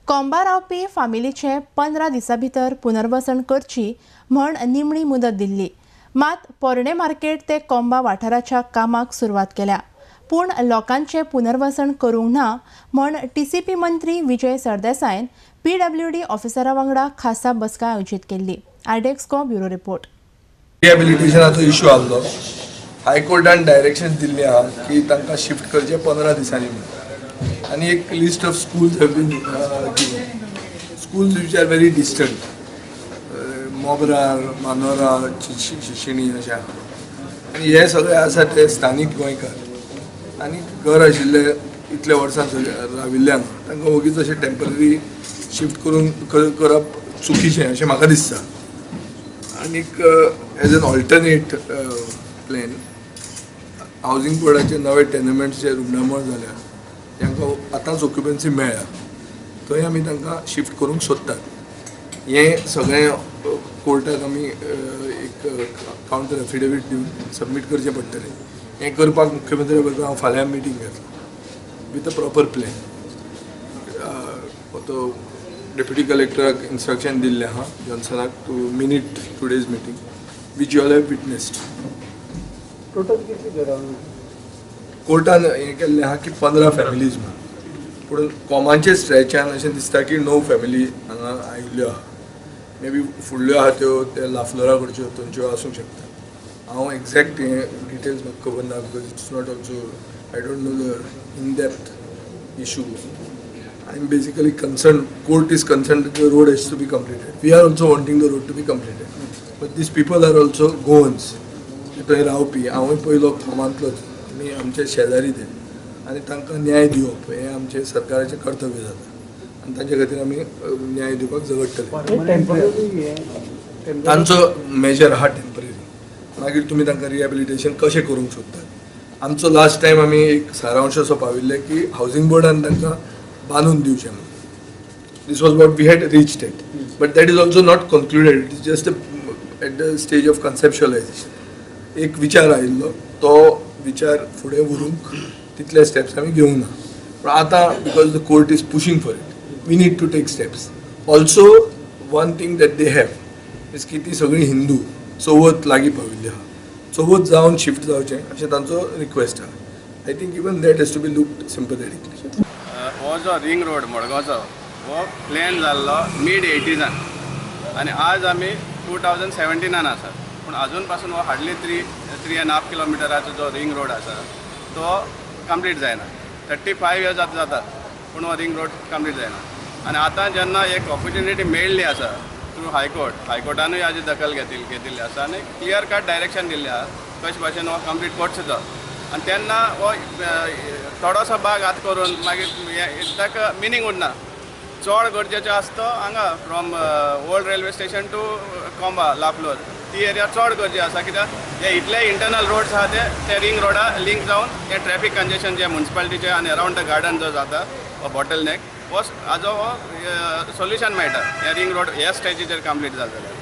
कोंबा रावपी फामिलीचे 15 दिसां भितर पुनर्वसन करची म्हण निमणी मुदत दिल्ली. मात पोरणे मार्केट ते कोंबा वाठाराच्या कामाक सुरवात केल्या, पूण लोकांचे पुनर्वसन करूंक ना म्हण टीसीपी मंत्री विजय सरदेसायन पीडब्ल्यूडी ऑफिसरा वांगडा खासा बसका आयोजीत केल्ली. आयडेक्सको ब्युरो रिपोर्ट. रिहॅबिलिटेशनाचो इश्यू आसलो, हायकोर्टान डायरेक्शन दिल्ली आहा की तांकां शिफ्ट करचें 15 दिसांनी म्हणून, आनी एक list of schools have been given, schools which are very distant, मोगरार, Manora, शिशिणी अशें आहा. आनी हे सगळे आसा ते स्थानीक गोंयकार आनी घर आशिल्ले इतले वर्सां राविल्ल्यान तांकां वगीच अशें टेम्पररी शिफ्ट करून करप चुकीचें अशें म्हाका दिसता. आनीक as an alternate plan housing बोर्डाचे नवे टेनमेंट्स जे रुग्णामळ जाल्या तांकां आतांच ऑक्युपन्सी मेळ्ळ्या थंय आमी तांकां शिफ्ट करूंक सोदतात. हें सगळें कोर्टाक आमी एक कावंटर एफिडेवीट दिवन सबमीट करचें पडटलें. हें करपाक मुख्यमंत्र्या बरोबर हांव फाल्यां मिटींग घेतलो with a proper plan. तो डेप्युटी कलेक्टराक इन्स्ट्रक्शन दिल्लें आहा जॉन्सनाक to minute today's meeting which you all have witnessed. Total कितली घरां कोर्टान हें केल्लें आहा की 15 फॅमिलीज म्हूण, पूण कोमांचे स्ट्रेचान अशें दिसता की 9 फॅमिली हांगा आयिल्ल्यो आहा. मे बी फुडल्यो आहा त्यो ते लाफलोरा कडच्यो थंयच्यो आसूंक शकता. हांव एग्जॅक्ट हें डिटेल्स म्हाका खबर ना because it's not also I don't know the in depth issue. I am basically concerned, court is concerned the road has to be completed. We are also wanting the road to be completed, but these people are also Goans थंय रावपी. हांवूय पयलो कोमांतलोच, आमी आमचे शेजारी ते, आनी तांकां न्याय दिवप हें आमचें सरकाराचें कर्तव्य जाता आनी तांचे खातीर आमी न्याय दिवपाक झगडटले. तांचो मेजर आहा टेम्पररी, मागीर तुमी तांकां रिहॅबिलिटेशन कशें करूंक सोदतात. आमचो लास्ट टायम आमी एक सारांश असो पाविल्ले की हावजींग बोर्डान तांकां बांदून दिवचें म्हणून. This was what we had reached at, but that is also not concluded. It is just at the stage of conceptualisation. एक विचार आयिल्लो तो विचार फुडें व्हरूंक तितले स्टेप्स आमी घेवंक ना, पूण आतां because the court is pushing for it we need to take steps. Also one thing that they have is की ती सगळीं हिंदू चवथ लागीं पाविल्ली आहा, चवथ जावन शिफ्ट जावचें अशें तांचो रिक्वेस्ट आहा. I think even that has to be looked sympathetically. हो जो रिंग रोड मडगांवचो हो प्लॅन जाल्लो मीड 80s आनी आज आमी 2017 आसात, पूण आजून पासून हो हार्डली 3.5 किलोमिटराचो जो रिंग रोड आसा तो कंप्लीट जायना. 35 इयर्स आतां जातात पूण हो रिंग रोड कंप्लीट जायना. आनी आतां जेन्ना एक ऑपॉर्च्युनिटी मेळ्ळी आसा थ्रू हायकोर्ट, हायकोर्टानूय हाजी दखल घेतिल्ली आसा आनी क्लियर कट डायरेक्शन दिल्लें आसा कशे भाशेन हो कंप्लीट करचो तो. आनी तेन्ना हो थोडोसो भाग आतां करून मागीर ताका मिनींग उरना. चड गरजेचो आसा तो हांगा from old railway station to Comba La Flor ती एरिया चड गरजे आसा, कित्याक हे इतले इंटरनल रोड्स आहा ते रिंग रोडा लिंक जावन हे ट्रॅफिक कंजेशन जे म्युनिसिपालिटीचे आनी अरावंड the garden जो जाता हो बॉटल नेक हो हाजो हो सोल्युशन मेळटा हे रिंग रोड ह्या स्टेजीचेर कंप्लीट जाता जाल्यार.